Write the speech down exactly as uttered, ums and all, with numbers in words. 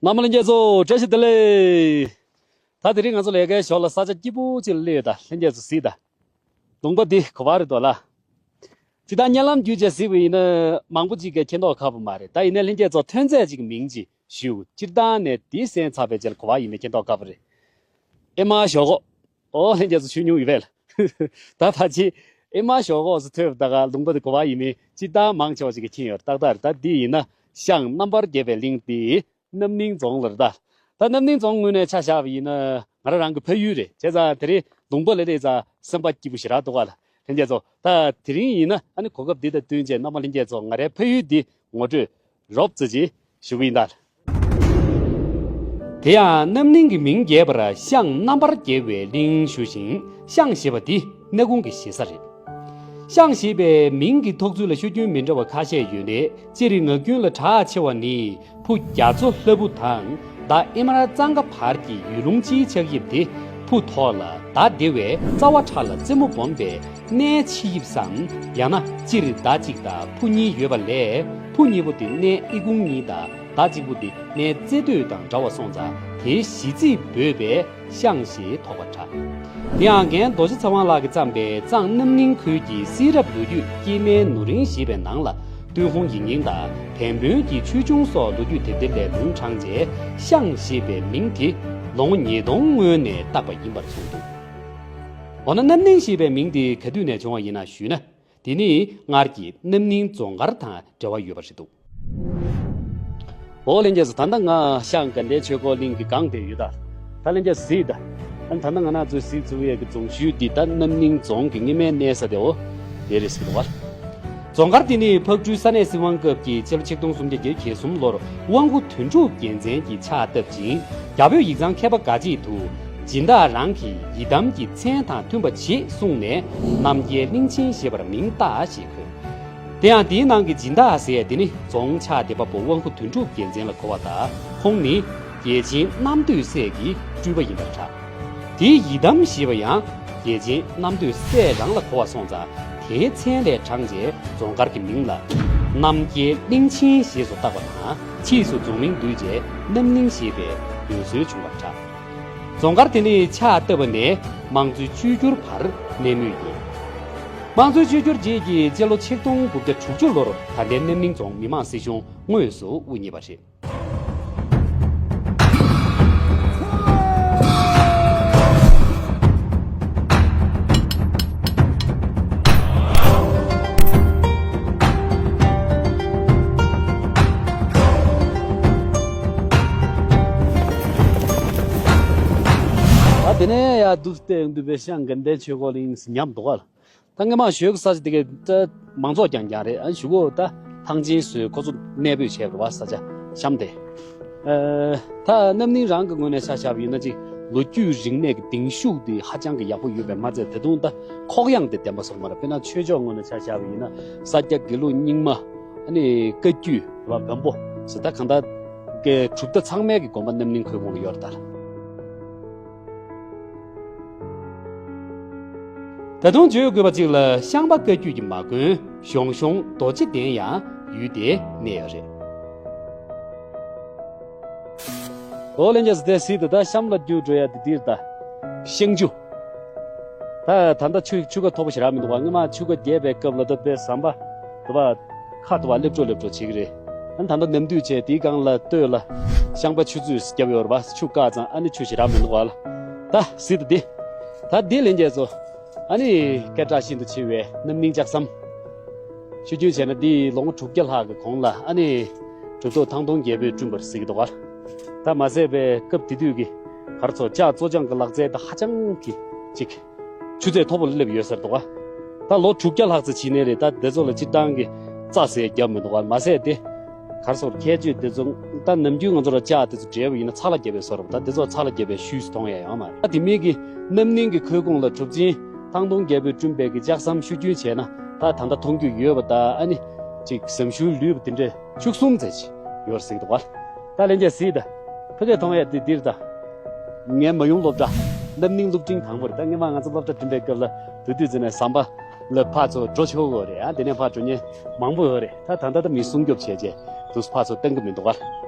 རྣམ་པ་ལྷན་རྒྱས་ཚོ་བཀྲ་ཤིས་བདེ་ལེགས། ད་དེ་རིང་ང་ཚོ་ལས་ཀའི་ཞོར་ལ་ས་ཆ་སྐྱིད་པོ་ཅིག་ལ་སླེབས་ཡོད། ད་ལྷན་རྒྱས་ཚོ་གཟིགས་དང་། ལུང་པ་འདི་ག་པར་རེད་འདུག་ལ། ཅི་ལྟར་གཉའ་ལམ་བརྒྱུད་བྱས་གཟིགས་པ་ཡིན་ན་མང་པོ་ཅིག་གིས་མཁྱེན་མདོག་ཁ་པོ་མ་རེད། ད་ཡིན་ནའི་ལྷན་རྒྱས་ཚོ་ཐོན་རྫས་ཅིག་གི་མིང་ཅིག་ཞུ། སྤྱིར་བཏང་ནས་འདི་གསན་ཚར་བའི་རྗེས་ལ་ག་པར་ཡིན་མིན་མཁྱེན་མདོག་ཁ་པོ་རེད། ཨེ་མ་ཞོག་གོ། ཨོ་ལྷན་རྒྱས་ཚོ་ཞུ་མྱོང་ཡོད་པས་ལ། ད་ཕལ་ཆེར་ཨེ་མ་ཞོག་གོ་ཟེར་ཐོས་པ་ད་ག་ལུང་པ་འདི་ག་པར་ཡིན་མིན་སྤྱིར་བཏང་མང་ཆེ་བ་ཞིག་གིས་མཁྱེན་ཡོད་རེད། ཏག་ཏག་རེད། ད་འདི་ཡིན་ན་ཤངས་རྣམ་པར་རྒྱལ་བའི་གླིང་འདི། རྣམ་གླིང་རྫོང་ལ་རེད་ད། ད་རྣམ་གླིང་རྫོང་ངོས་ནས་ཆ་བཞག་པ་ཡིན་ན་ང་རང་རང་གི་ཕ་ཡུལ་རེད། བྱས་ཙང་དེ་རིང་ལུང་པ་ལ་སླེབས་ཙང་སེམས་པ་སྐྱིད་པོ་ཞེ་དྲག་འདུག་ག་ལ། ལྷན་རྒྱས་ཚོ་ད་དེ་རིང་ཡིན་ན་ཨ་ནི་གོ་སྐབས་འདི་དང་བསྟུན་བྱས་རྣམ་པ་ལྷན་རྒྱས་ཚོ་ང་རའི་ཕ་ཡུལ་འདི་ངོ་སྤྲོད་རོབ་ཙམ་ཅིག་ཞུ་གི་ཡིན་ད། དེ་ཡང་རྣམ་གླིང་གི་མིང་རྒྱས་པར་ཤངས་རྣམ་པར་རྒྱལ་བའི་གླིང་ཞུ་ཞིང་ཤངས་ཞེས་པ་འདི་གནས་གུང་གི་ཞེ་ས་རེད། ཤངས་ཞེས་པའི་མིང་གི་ཐོགས་ཚུལ་ལ་ཤོད་རྒྱུན་མི་འདྲ་བ་ཁ་ཤས་ཡོད་ལས། སྤྱིར་ངག་རྒྱུན་ལ་གྲགས་ཆེ་བ་ནི་ཕུ་རྒྱ་མཚོ་ལྷ་བུ་དང་མདའ་ཨེ་མར་གཙང་ཁ་བར་གྱི་ཡུལ་ལུང་སྤྱིའི་ཆགས་དབྱིབས་དེ་ཕུ་ཐོག་ལ་མདའ་སྡེ་བའི་རྩ་བ་ཕྲ་ལ་རྩེ་མོ་སྦོམ་པའི་སྣའི་ཕྱི་དབྱིབས་སམ། ཡང་ན་སྤྱིར་མདའ་གཅིག་དང་ཕུ་གཉིས་ཡོད་པ་ལས་ཕུ་གཉིས་པོ་དེ་སྣའི་ཨི་ཁུང་གཉིས་དང་མདའ་གཅིག་པོ་དེ་སྣའི་རྩེ་སྟོད་དང་འདྲ་བ་སོང་ཙང་དེའི་གཞི་རྩིས་འབོད་པའི་ཤངས་ཞེས་ཐོགས་པ་གྲགས། དེ་ཡང་རྒན་རྡོ་རྗེ་ཚེ་དབང་ལགས་ཀྱིས་བརྩམས་པའི་གཙང་རྣམ་གླིང་ཁུལ་གྱི་སྲིད་རབ་ལོ་རྒྱུས་སྐྱེས་མའི་ནོར་གླིང་ཞེས་པའི་ནང་ལ་ཏུན་ཧོང་ཡིག་རྙིང་དང་བན་བོན་གྱི་ཆོས་འབྱུང་སོགས་ལོ་རྒྱུས་དེབ་ཐེར་ལས་ལུང་དྲངས་རྗེས་ཤངས་ཞེས་པའི་མིང་དེ་ལོ་ངོ་ཉིས་སྟོང་སྔོན་ནས་བཏགས་པ་ཡིན་པར་གསུངས་འདུག། འོ་ན་རྣམ་གླིང་ཞེས་པའི་མིང་དེ་ག་དུས་ནས་བྱུང་བ་ཡིན་ན་ཞུས་ན། དེ་ནི་སྔར་གྱི་རྣམ་གླིང་རྫོང་མཁར་དང་འབྲེལ་བ་ཡོད་པ་རེད་འདུག། འོ་ལྷན་རྒྱས་ཚོ། ད་ལྟ་ང་ཤངས་དགའ་ལྡན་ཆོས་འཁོར་གླིང་གི་སྒང་དེར་ཡོད་ད། ད་ལྷན་རྒྱས་གཟིགས་ད། ཨ་ནི་ད་ལྟ་ང་རང་ཚོའི་གཟིགས་ཚུལ་ཡས་ཀྱི་རྫོང་ཤུལ་འདི་ད་རྣམ་གླིང་རྫོང་གི་སྔོན་མའི་གནས་ས་དེ་འོ། དེ་རེད་ཟེར་གི་འདུག་བ། རྫོང་མཁར་དེ་ནི་ཕག་གྲུའི་ས་གནས་སྲིད་དབང་སྐབས་ཀྱི་སྤྱི་ལོ་ཆིག་སྟོང་སུམ་བརྒྱ་བརྒྱད་ཅུ་གྱ་གསུམ་ལོར་དབང་སྐུ་དོན་གྲུབ་རྒྱལ་མཚན་གྱིས་ཕྱག་བཏབ་ཅིང་། རྒྱ་བོད་ཡིག་ཚང་མཁས་པ་འགའ་ཅིག་ཏུ་སྦྱིན་བདག་རང་གི་ཡི་དམ་གྱི་མཚན་དང་མཐུན་པ་བྱེད་གསུངས་ནས་རྣམ་རྒྱལ་གླིང་ཆེན་ཞེས་པར་མིང་བཏགས་ཞེས་འཁོད། དེ་ཡང་དེའི་ནང་གི་སྦྱིན་བདག་ཟེར་ཡས་དེ་ནི་རྫོང་ཕྱག་འདེབས་པ་པོ་དབང་སྐུ་དོན་གྲུབ་རྒྱལ་མཚན་ལ་གོ་བ་དང་། ཁོང་ནི་རྒྱལ་ཆེན་རྣམ་ཐོས་སྲས་ཀྱི་སྤྲུལ་པ་ཡིན་པར་གྲགས། དེའི་ཡི་དམ་ཞེས་པ་ཡང་རྒྱལ་ཆེན་རྣམ་ཐོས་སྲས་རང་ལ་གོ་བ་སོང་ཙང་དེའི་མཚན་ལས་དྲངས་རྗེས་རྫོང་མཁར་གྱི་མིང་ལ་རྣམ་རྒྱལ་གླིང་ཆེན་ཞེས་སུ་བཏགས་པ་དང་། ཕྱིས་སུ་རྫོང་མིང་བསྡུས་རྗེས་རྣམ་གླིང་ཞེས་པའི་འདོན་སྲོལ་བྱུང་བར་གྲགས། རྫོང་མཁར་དེ་ནི་ཕྱག་བཏབ་པ་ནས་དམངས་གཙོའི་བཅོས་བསྒྱུར་བར་གནས་མུས་ཡིན། དམངས་གཙོའི་བཅོས་བསྒྱུར་རྗེས་ཀྱི་སྤྱི་ལོ་ཆིག་སྟོང་དགུ་བརྒྱ་དྲུག་ཅུ་ལོར་ད་ལྟའི་རྣམ་གླིང་རྫོང་མི་དམངས་སྲིད་གཞུང་དངོས་སུ་དབུ་བརྙེས་པ་རེད། ཨ་དེ་ནས་ཡར་འདུག་སྟེ་འདུག་པའི་ཤང་དགའ་ལྡན་ཆོས་འཁོར་གླིང་ཉམས་འདུག་ག། ད་སྔོན་མ་ཞོལ་གྱི་ས་ཆ་དེ་གའི་ད་མང་ཚོགས་རྐྱང་རྐྱང་རེད། ཨ་གཞུག་གུ་ད་ཐང་ཆེན་བཟོས་ཁོ་ཚོ་གནས་སྤོས་བྱས་པ་རེད་བ། ས་ཆ་གཤམ་དེ། ཨ་ད་རྣམ་གླིང་རང་གི་ངོས་ནས་ཆ་བཞག་པ་ཡིན་ན་ཅིག་ལོ་རྒྱུས་རིག་གནས་ཀྱི་གདིང་ཤུགས་དེ་ཧ་ཅང་གི་ཡག་པོ་ཡོད་པས་མ་ཚད་ད་དུང་ད་ཁོག་ཡངས་དེ་ལྡན་པ་སོགས་མ་རེད། དཔེར་ན་ཆོས་ཕྱོགས་ངོས་ནས་ཆ་བཞག་པ་ཡིན་ན་ས་སྐྱ་དགེ་ལུགས་རྙིང་མ། ཨ་ནི་བཀའ་བརྒྱུད་རེད་བ། བོན་པོ་ཟེར་ད་གང་ལྟར་གྱི་གྲུབ་མཐའ་ཚང་མའི་གི་དགོན་པ་རྣམ་གླིང་ཁུལ་ཁོངས་ལ་ཡོད་རེད་ད། ད་དུང་བརྗོད་དགོས་པ་ཅིག་ལ་ཤངས་པ་བཀའ་བརྒྱུད་ཀྱི་མ་དགོན་གཞོང་གཞོང་རྡོ་རྗེ་གདན་ཡང་ཡུལ་དེའི་གནས་ཡོད་རེད། འོ་ལྷན་རྒྱས་ཚོ་དེ་གཟིགས་དང་། ད་གཤམ་ལ་རྒྱུགས་འགྲོ་ཡ་དེ་འདིར་ད་ཤངས་ཆུ། ད་ད་ལྟ་ཆུ་ཆུ་ཁ་མཐོ་པོ་ཞེ་དྲག་མི་འདུག་བ། སྔོན་མ་ཆུ་ཁ་རྒྱས་པའི་སྐབས་ལ་ད་དཔེ་ཟམ་པ་དུ་བ་ཁ་དུ་བ་སླེབས་འགྲོ་སླེབས་འགྲོ་བྱེད་ཀྱི་རེད། ཨ་ནི་ད་ལྟ་ནམ་དུས་བྱས་དེའི་སྒང་ལ་སྟོད་ལ་ཤངས་པ་ཆུ་མཛོད་ཟེར་བརྒྱབ་ཡོད་རེད་པ། ཆུ་བཀག་ཙང་ཨ་ནི་ཆུ་ཞེ་དྲག་མི་འདུག་བ་ལ། ད་གཟིགས་དང་འདི། ད་འདི་ལྷན་རྒྱས་ཚོ། ཨ་ནི་སྐད་གྲགས་ཤིན་ཏུ་ཆེ་བའི་རྣམ་གླིང་ལྕགས་ཟམ། ཤོད་རྒྱུན་བྱས་ན་འདི་ལོ་ངོ་དྲུག་བརྒྱ་ལྷག་གི་གོང་ལ་ཨ་ནི་གྲུབ་ཐོབ་ཐང་སྟོང་རྒྱལ་པོས་བསྐྲུན་པ་རེད་ཟེར་གྱི་འདུག་བ། ད་མ་ཟད་པའི་སྐབས་དེ་དུས་ཀྱི་ག་རེ་ཟེར་ལྕགས་བཙོ་སྦྱང་གི་ལག་རྩལ་ད་ཧ་ཅང་གི་ཅིག་ཆུ་ཚད་མཐོ་པོ་ལ་སླེབས་ཡོད་ས་རེད་འདུག་བ། ད་ལོ་དྲུག་བརྒྱ་ལྷག་ཙམ་ཕྱིན་ནའི་རེད། ད་དེ་ཚོ་ལ་སྤྱིར་བཏང་གི་རྩྭ་ཟེར་བརྒྱབ་མི་འདུག་བ། མ་ཟད་དེ་ག་རེ་ཟེར་ཁྱད་ཆོས་དེ་ཚོ་ད་ནམ་རྒྱུན་ང་ཚོ་ལ་ལྕགས་དེ་ཚོ་འདྲེས་པ་ཡིན་ན་ཚྭ་ལ་བརྒྱབ་པའི་བཟོ་འདྲ་པོ། ད་དེ་ཚོ་ཚྭ་ལ་བརྒྱབ་པའི་ཤུལ་སུ་མཐོང་ཡ་ཡོད་མ་རེད། ད་དེ་མིན་གྱི་རྣམ་གླིང་གི་ཁུལ་ཁོངས་ལ་གྲུབ་ཆེན་ཐང་སྟོང་རྒྱལ་པོས་བསྐྲུན་པའི་གི་ལྕགས་ཟམ་ཤོད་རྒྱུན་བྱས་ན་ད་ད་ལྟ་མཐོང་རྒྱུ་ཡོད་པ། ད་ཨ་ནི་ཅིག་ཟམ་ཤུལ་ལུས་པ་དེ་འདྲས་བཅུ་གསུམ་ཙམ་ཅིག་ཡོད་ཟེར་གྱི་འདུག་ག། ད་ལྷན་རྒྱས་གཟིགས་དང་། ཕ་གིར་མཐོང་ཡ་དེ་འདིར་ད། ངའི་མ་ཡུམ་སློབ་གྲྭ། རྣམ་གླིང་སློབ་འབྲིང་དང་པོ་རེད། ད་སྔོན་མ་ང་ཚོ་སློབ་གྲྭ་འགྲིམ་པའི་སྐབས་ལ་དེ་དུས་ཙམ་ནས་ཟམ་པ་ལ་ཕར་ཚུར་འགྲོ་ཆོག་གི་རེད། ཨ་དེ་ནས་ཕར་འགྲོ་མཁན་མང་པོ་ཡོད་རེད། ད་ད་ལྟ་ད་མི་སྲུང་སྐྱོབ་བྱས་རྗེས་དུས་སུ་ཕར་ཚུར་གཏོང་གི་མི་འདུག་ག།